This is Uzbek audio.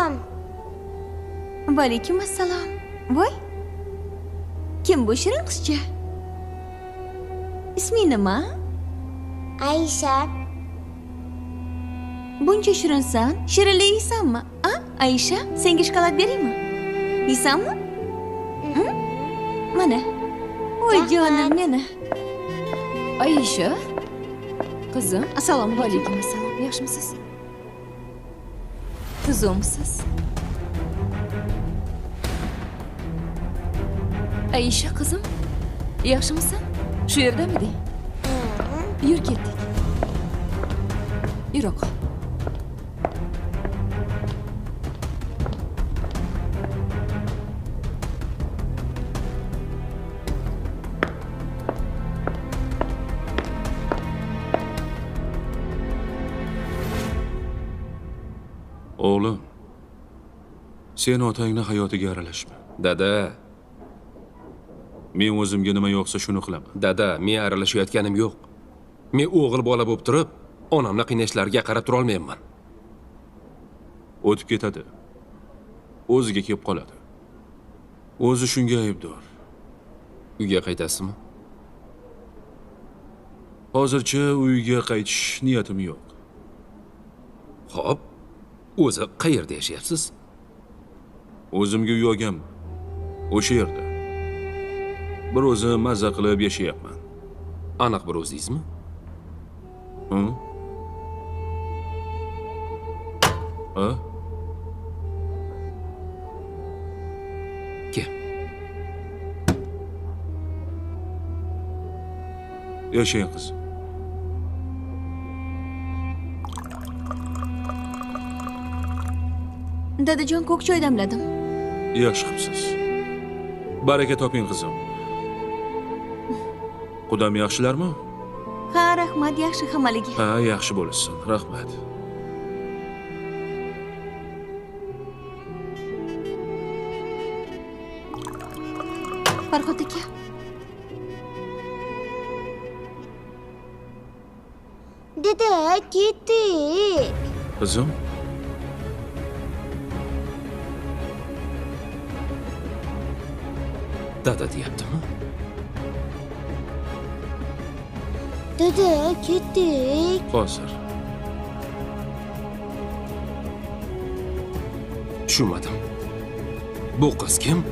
Alaykum. Va alaykum assalom. Voy, kim bu shirin qizcha? Isming nima? Aisha. Buncha shirinsan, shirinlik yeysanmi? A, Aisha, senga shokolad beraymi? Yeysanmi? Mana. Voy jonim meni. Aisha, qizim. Assalomu Va alaykum. alaykum assalom. Yaxshimisiz? Tuzukmisiz? Aisha, qizim, yaxshimisan? Shu yerdamiding? Yur, ketdik. Yura qol. O'g'lim, sen otangni hayotiga aralashma. Dada, Men o'zimga nima yoqsa, shuni qilaman. Dada, men aralashayotganim yo'q. Men o'g'il bola bo'lib turib, onamni qiynashlariga qarab turolmayman. O'tib ketadi. O'ziga kelib qoladi. O'zi shunga aybdor. Uyga qaytasizmi? Hozircha uyga qaytish niyatim yo'q. Xo'p, o'zi qayerda yashayapsiz? O'zimga uy olganman. O'sha yerda. Bir o'zim mazza qilib yashayapman. Aniq bir o'zingizmi? Hı? Ha? Kel. Yashang, qizim. Dadajon, ko'k choy damladim. Yaxshi qilibsiz. Baraka toping, qizim. Qudam yaxshilarmi? Ha, rahmat, yaxshi hammaligi. Ha, yaxshi bo'lsin. Rahmat. Farhod aka. Dada, ketdik. Qizim. Dada deyaptimi? Dada, ketdik. Hozir. Tushunmadim. Bu qiz kim?